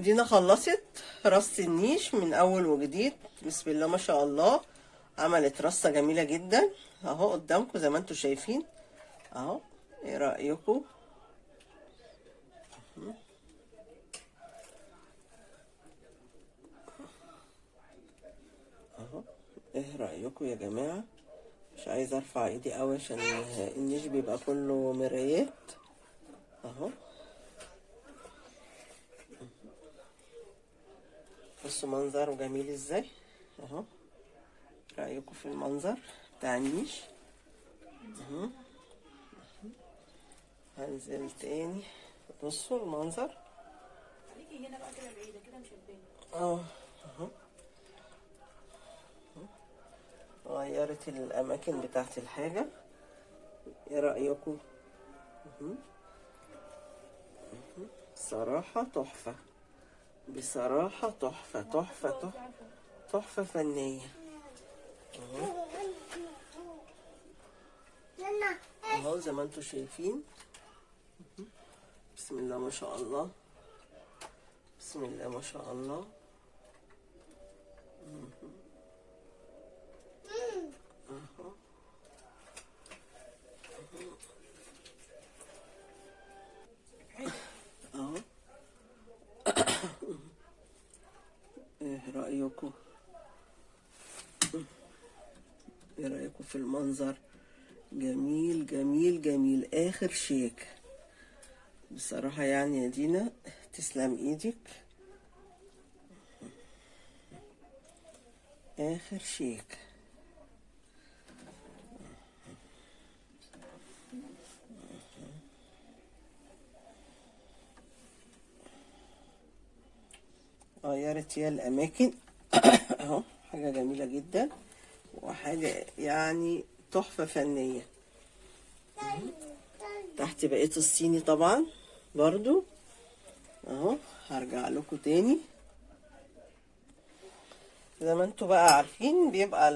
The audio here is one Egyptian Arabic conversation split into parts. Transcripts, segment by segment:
دينا خلصت رص النيش من اول وجديد، بسم الله ما شاء الله. عملت رصة جميلة جدا اهو قدامكم زي ما انتم شايفين اهو. ايه رأيكم؟ اهو ايه رأيكم يا جماعة؟ مش عايزة ارفع ايدي قوي عشان النيش بيبقى كله مرايات اهو. بصوا منظره جميل ازاي اهو. رأيكم في المنظر بتاع النيش؟ اهو. هنزل تاني. بصوا المنظر. خليكي هنا بقى كده بعيدة كده مش هتبان. اهو. غيرت الاماكن بتاعت الحاجة. ايه رأيكم؟ صراحة تحفة، بصراحة تحفة تحفة تحفة تحفة فنية. اهو زي ما انتم شايفين. بسم الله ما شاء الله، بسم الله ما شاء الله. اهو. اهو. ايه رأيكم؟ ايه رأيكم في المنظر؟ جميل جميل جميل، اخر شيك بصراحة. يعني يا دينا تسلم ايدك، اخر شيك. غيرت هي الاماكن اهو، حاجة جميلة جدا وحاجة يعني تحفة فنية. تحت بقية الصيني طبعا برضو اهو. هرجع لكم تاني. زي ما انتوا بقى عارفين بيبقى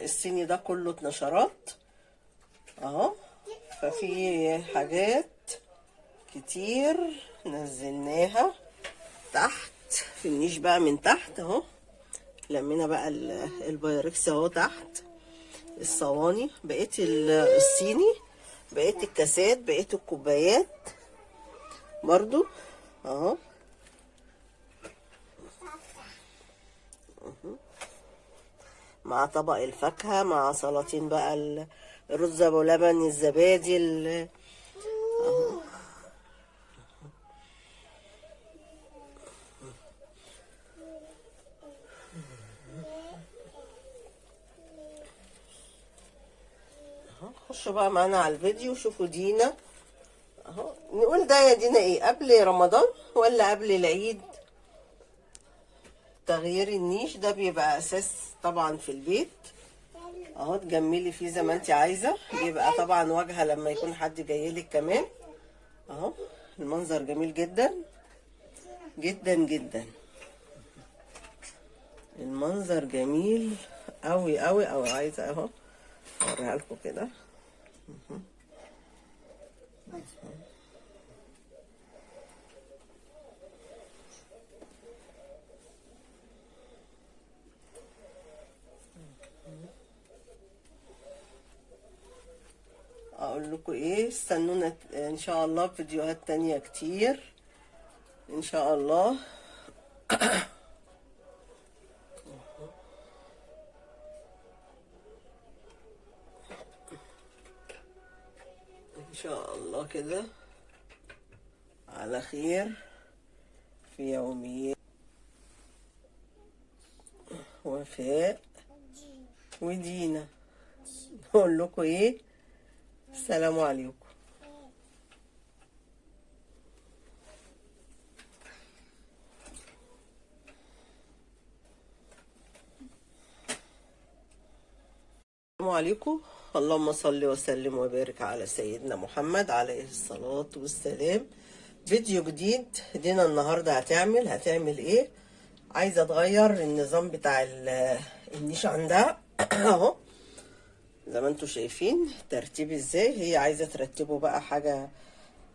الصيني ده كله اتنشرات اهو، ففي حاجات كتير نزلناها تحت في النيش بقى من تحت اهو. لمينا بقى البايركس اهو تحت الصواني، بقيت الصيني، بقيت الكاسات، بقيت الكوبايات برضو اهو. مع طبق الفاكهة، مع سلاطين بقى الرز ابو لبن، الزبادي اهو. خشوا بقى معانا على الفيديو شوفوا دينا اهو. نقول ده يا دينا ايه، قبل رمضان ولا قبل العيد؟ تغيير النيش ده بيبقى اساس طبعا في البيت اهو، تجملي فيه زي ما انت عايزه، بيبقى طبعا واجهه لما يكون حد جايلك كمان اهو. المنظر جميل جدا جدا جدا، المنظر جميل قوي قوي قوي. عايزه اهو اوريها لكم كده. اقول لكم ايه، استنونا ان شاء الله فيديوهات تانية كتير ان شاء الله. ان شاء الله كده على خير في يوميات وفاء ودينا. نقول لكم ايه، السلام عليكم. السلام عليكم. اللهم صل وسلم وبارك على سيدنا محمد عليه الصلاة والسلام. فيديو جديد. دينا النهاردة هتعمل ايه؟ عايزة تغير النظام بتاع النيش عندها اهو زي ما انتوا شايفين ترتيب ازاي. هي عايزة ترتبه بقى حاجة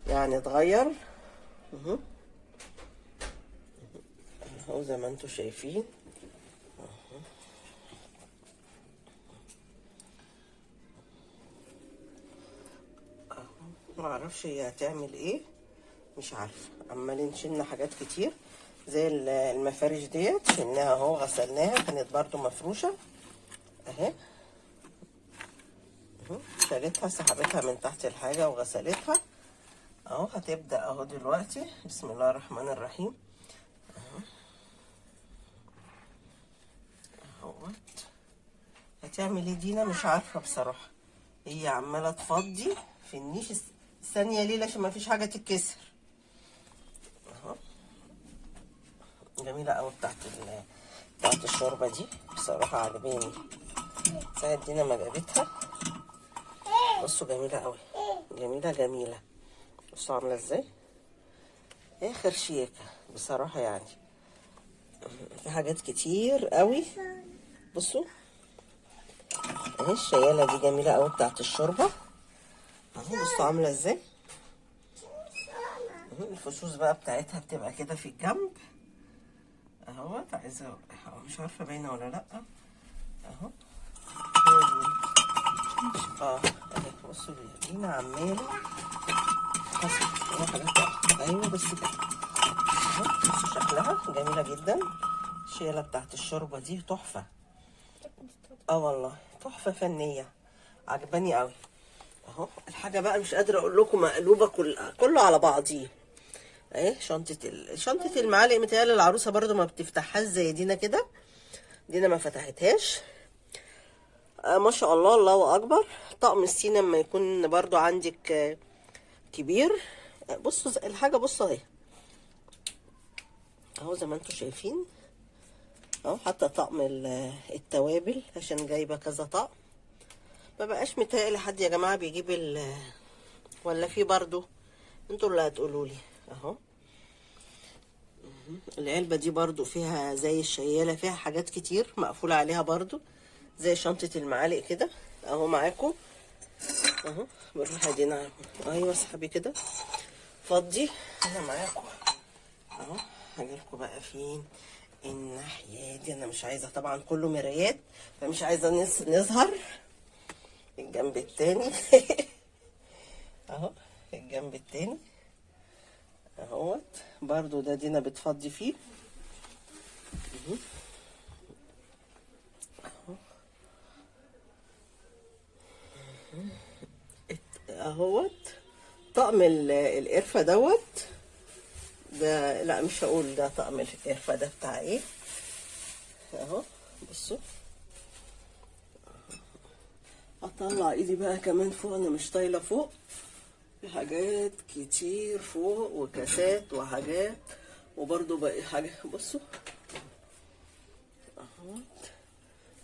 يعني تغير. اهو زي ما انتم شايفين. اهو ما اعرفش هي هتعمل ايه، مش عارفه. عمالين شلنا حاجات كتير زي المفارش ديت، شلناها اهو، غسلناها، كانت برضو مفروشه اهي. شالتها، سحبتها من تحت الحاجة وغسلتها اهو. هتبدا اهو دلوقتي. بسم الله الرحمن الرحيم. اهوت هتعمل ايه دينا؟ مش عارفه بصراحة. هي عماله تفضي في النيش. ثانية ليه؟ عشان ما فيش حاجة تتكسر. اهو جميلة قوي بتاعت الشوربة دي بصراحة، عجباني ساعة دينا ما جابتها. بصوا جميلة قوي، جميلة جميلة. بصوا عامله ازاي، اخر شياكه بصراحة. يعني في حاجات كتير قوي. بصوا اهي الشياله دي جميلة قوي بتاعت الشوربة اهو. بصوا عامله ازاي. الفصوص بقى بتاعتها بتبقى كده في الجنب اهوت. عايزه، مش عارفه باينة ولا لا اهو. اهي بصوا دينا عماله حاجات. ايوه بس كده اهو. بصوا شكلها جميلة جدا. الشيله بتاعت الشوربة دي تحفة. والله تحفة فنية، عجباني قوي اهو. الحاجة بقى مش قادرة اقول لكم، مقلوبة كله على بعضيه اهي. شنطه المعالق متهيألي العروسة برضو ما بتفتحهاش زي دينا كده، دينا ما فتحتهاش. ما شاء الله، الله اكبر. طقم السينا لما يكون برضو عندك كبير. بصوا الحاجة، بصوا اهي اهو زي ما انتم شايفين اهو. حتى طقم التوابل عشان جايبه كذا طقم. ما بقاش متهيألي حد يا جماعة بيجيب ولا في برضو، انتوا اللي هتقولوا لي اهو. العلبة دي برضو فيها زي الشياله، فيها حاجات كتير مقفولة عليها برضو زي شنطه المعالق كده اهو. معاكم اهو. بنروح ادينا. ايوه اسحبي كده، فضي. انا معاكم اهو. هجيلكوا بقى فين الناحية دي. انا مش عايزه طبعا كله مرايات، فمش عايزه نظهر الجنب التاني. اهو الجنب التاني اهوت برضو، ده دينا بتفضي فيه اهوت. طقم القرفة دوت ده، لا مش هقول ده طقم القرفة ده بتاع ايه اهو. بصوا اطلع ايدي بقى كمان فوق، انا مش طايله فوق. في حاجات كتير فوق وكاسات وحاجات، وبرضو باقي حاجة. بصوا اهوت.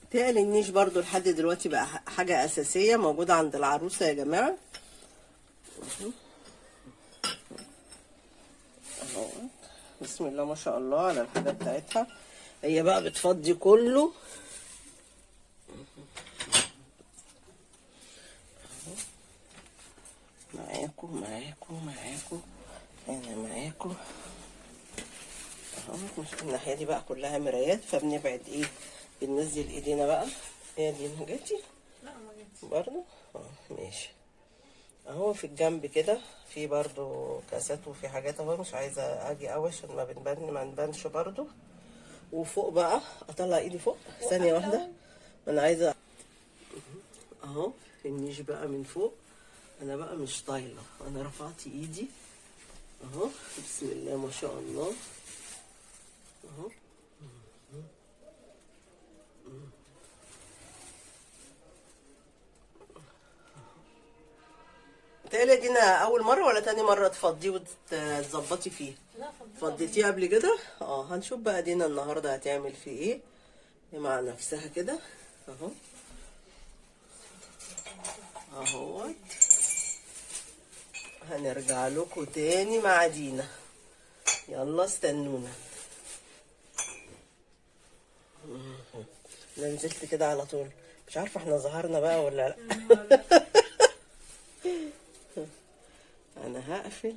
بتهيألي النيش برضو لحد دلوقتي بقى حاجة أساسية موجودة عند العروسة يا جماعة. اهوت. بسم الله ما شاء الله على الحاجة بتاعتها. هي بقى بتفضي كله. معاكم معاكم معاكم، انا معاكم اهو. مش الناحية دي بقى كلها مرايات، فبنبعد ايه، بننزل ايدينا بقى. ايه دي جاتي؟ لا ما جاتش برضو. ماشي اهو. في الجنب كده في برضو كاسات وفي حاجات اهو. مش عايزه اجي قوي عشان ما نبانش برضو. وفوق بقى اطلع ايدي فوق ثانية واحدة، ما انا عايزه اهو. النيش بقى من فوق، انا بقى مش طايله، انا رفعت ايدي اهو. بسم الله ما شاء الله اهو. تقلي دينا اول مرة ولا تاني مرة تفضيه وتظبطي فيه؟ لا فضيت. فضيتيه قبل كده؟ هنشوف بقى دينا النهارده هتعمل فيه ايه مع نفسها كده اهو. اهوت هنرجع لكم تاني مع دينا. يلا استنونا. انا نزلت كده على طول، مش عارفه احنا ظهرنا بقى ولا لا. انا هقفل.